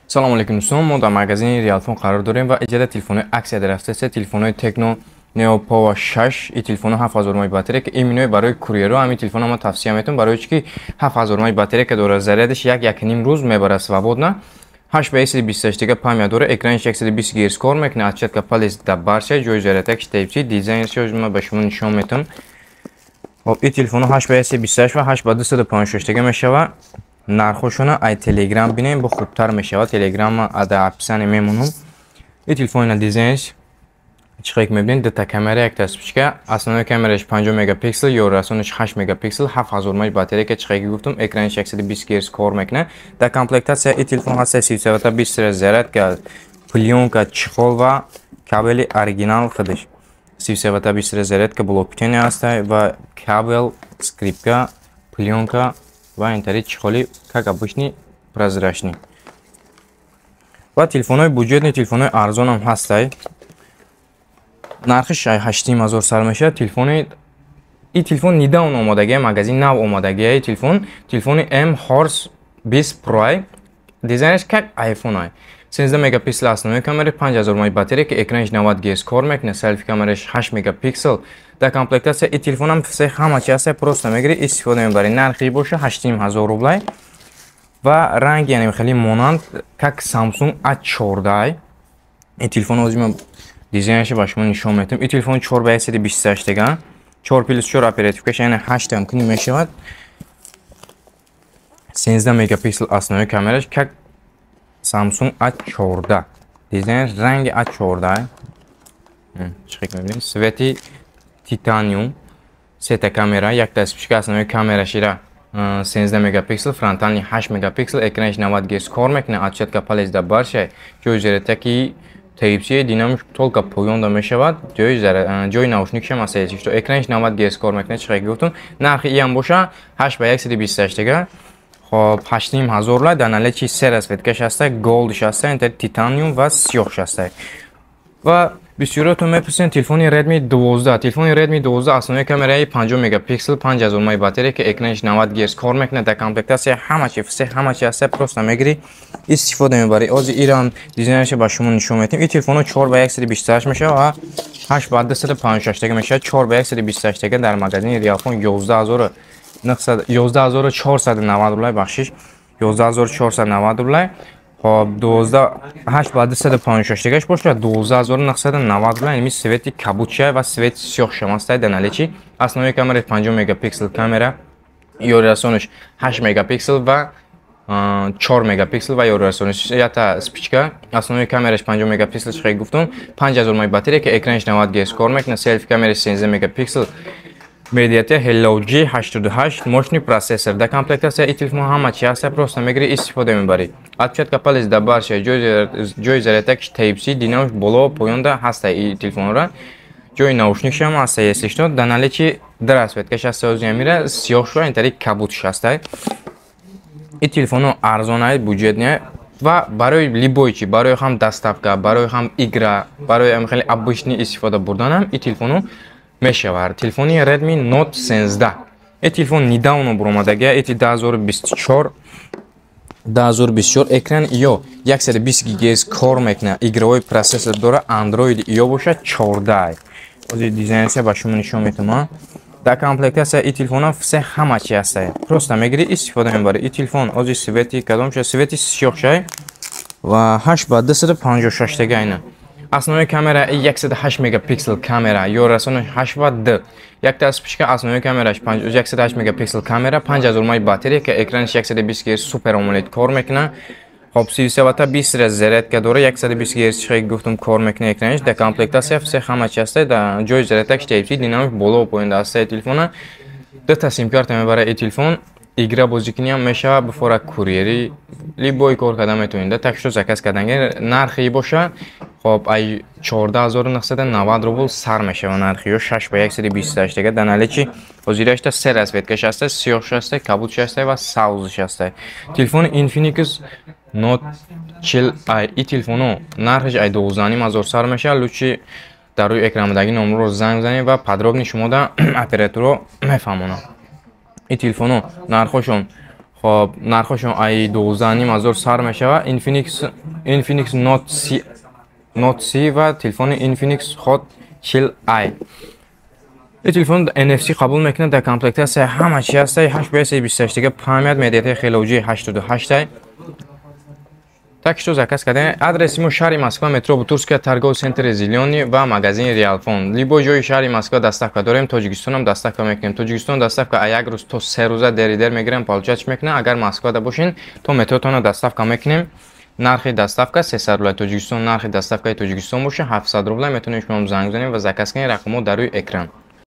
Салому алейкум, дӯстон. Мо дар магазини Реалфон қарор дорем ва иҷода телефонҳои аксия дар рафтасе. Телефонҳои Tecno Neo Power 6, и телефонҳо 7000 мАh батарейка, именно барои курьерро ҳамин телефонро ман тавсия метавам, барои чӣ ки 7000 мАh батарейка дорад, зарядаш як якним рӯз мебарад свободно. 8 ба 128 дига память дорад, экранаш 120 Гц кор мекунад, отпечатка палец дар барша, ҷои зарядкаш Type-C, дизайнаш ман ба шумо нишон метавам. Хоб, ин телефонҳо 8 ба 128 ва 8 ба 256 дига мешавад. Нархошона ай Телеграм бинем, бо хубтар мешавад. Телеграма дар описание мемонам. Ин телефонина дизайнш чӣ хел мебинед: дута камера, якта вспышка, основной камераш 50 мегапиксел, ёрасонаш 8 мегапиксел, 7000 мАh батарейка, чӣ хел гуфтам, экранаш 120 Гц кор мекунад. Дар комплектация ин телефон ҳаст 33 ватта 20 зарядка, плёнка, чехол ва кабели оригинал худаш. 33 ватта 20 зарядка, блок питания ҳаст ва кабел, скрепка, плёнка ва интари чехоли, как обычный, прозрачный. Ва телефонҳои бюджетный, телефонҳои арзонам ҳастай, нархиш 8500 сар мешавад. Телефони ин телефон недавно омодагия, магазин нав омодагия. Ин телефон телефони M Horse 20 Pro, дизайнаш как iPhone ай. 13 мегапиксел основной камера, 5000 мАh батарейка, экранаш 90 Гц кор мекунад, селфи камераш 8 мегапиксел. Дар комплектация ин телефонам все ҳама чи ҳаста, просто мегирӣ, истифода мебарӣ. Нархи боша 8500 рублай. Ва ранг, яъне хеле монанд как Samsung A14. Ин телефон ҳозир ман дизайнашро ба шумо нишон медиҳам. Ин телефон 4 ба 128 дега, 4 плюс 4 оперативкаш, яъне 8 ҳам кунӣ мешавад. 13 мегапиксел основной камераш, как Samsung A14, дизайнаш ранги A14 чӣ хел мебинед, цвети титаниум. Сета камера, якта вспышка, основной камерашира 13 мегапиксел, фронтальный 8 мегапиксел, экранаш 90 Гц кор мекунад, отпечатка палец дар барша, ҷои зарядкаки Type-C, динамик только поёнда мешавад, ҷои наушникшам аст, что экранаш 90 Гц кор мекунад, чӣ хел гуфтум. Нархи иам боша 8 ба 128 дега, хоб, 8500 рубл. Дар наличии се расцветкаш ҳаста: голдш ҳаста, интари титаниум ва сиёҳш ҳаста. Ва бисёриятон мепурсед телефони Redmi 12. Телефони Redmi 12 основной камераи 50 мегапиксел, 5000 мАh батарейка, экранаш 90 Гц кор мекунад. Дар комплектация ҳама чи, все ҳама чи ҳаста, просто мегирӣ, истифода мебарӣ. Ҳозир ирам дизайнашро ба шумо нишон медиҳем. Ин телефонҳо 4 ба 128 мешавад ва 8 ба 256 тега мешавад. 4 ба 128 тега дар магазини Реалфон 11490 рублай, бахшиш, 11490 рублай. Хоб, 12 8 ба 256 тегаш бошад 12990 рублай. Ин цвети кабуча ва цвети сиёҳ шам ҳастай дар наличии. Основной камера 50 мегапиксел камера, ёрирасонаш 8 мегапиксел ва 4 мегапиксел ва ёрирасонаш якта вспышка, основной камераш 50 мегапиксел, чӣ хел гуфтум, 5000 мАh батарейка, экранаш 90 Гц кор мекунад, селфи камераш 13 мегапиксел, MediaTek Helio G88, мощный процессор. Дар комплектация ин телефон ҳама чи ҳаста, просто мегирӣ, истифода мебарӣ. Отпечатка палец дар барша, ҷои зарядкаш Type-C, динамик боло поёнда ҳаста ин телефонро, ҷои наушникшам ҳаста, если что. Дар наличии ду расцветкаш ҳаста, ҳозир мира сиёҳ шуда, интари кабудш ҳаста. Ин телефонҳо арзонай, бюджетный ва барои любой чи, барои ҳам доставка, барои ҳам игра, барои ҳам хеле обычный истифода бурданам ин телефонҳо мешавад. Телефони Redmi Note 13, ин телефон недавно буромадагия, ити 2024, 2024. Экран ё 120 Гц кор мекунад, игровой процессор дора, Android ё бошад 14. Ҳозир дизайнша ба шумо нишон метавам. Дар комплектация ин телефонҳо все ҳама чи ҳаста, просто мегирӣ, истифода мебарӣ. Ин телефон ҳозир цвети кадомша? Цвети сиёҳшай ва 8 ба 256 тега. Айна основной камера 108 мегапиксел камера, ё расони 8 ва 2, якта вспышка, основной камераш 108 мегапиксел камера, 5000 мАh батарейка, экранаш 120 Гц Super AMOLED кор мекунад. Хоб, 33 ватта 20 зарядка дора, 120 Гц, чӣ гуфтум, кор мекунад экранаш. Дар комплектация все ҳама чи ҳаста, дар ҷои зарядкаш Type-C, динамик боло поён ҳастаи телефона, дута симкарта мебарад ин телефон. Игра бозикуниам мешавад, бифора курьери, любой кор карда метавонед. Так что заказ кардан. Нархи боша, хоб, ай 14990 рубл сар мешава нархи ё 6 ба 128 тега. Дар наличии ҳозирашта се расцветкаш ҳаста: сиёҳш ҳаста, кабудш ҳаста ва сабзш ҳаста. Телефони Infinix Note 40 ай, ин телефоно нархиш ай 12500 сар мешавад. Лучше дар рӯи экрандаги номерро занг занед ва подробно шумода операторро мефаҳмонад. Ин телефоно нархошон, Хоб, нархошон ай 12,5 ҳазор сар мешава. Infinix Note C ва телефони Infinix Hot 40i. Ин телефон NFC қабул мекунад, дар комплектация ҳама чи ҳаста, 8 ба 28 дига память, MediaTek Helio G88. Так что заказ кардем. Адреси мо: шаҳри Москва, метро Бутырская, торговый центр «Зелёный» ва магазини Реалфон. Любой ҷои шаҳри Москва доставка дорем, Тоҷикистонам доставка мекунем. Тоҷикистон доставка а як рӯз то 3 рӯза дери дер мегирем, получать мекунем. Агар Москвада бошен, то метротона доставка мекунем. Нархи доставка 300 рубля. Тоҷикистон, нархи доставкаи Тоҷикистон боша, 700 рубля. Метавонем шумо занг занем ва заказ кунем. Рақамҳо дар рӯи экран.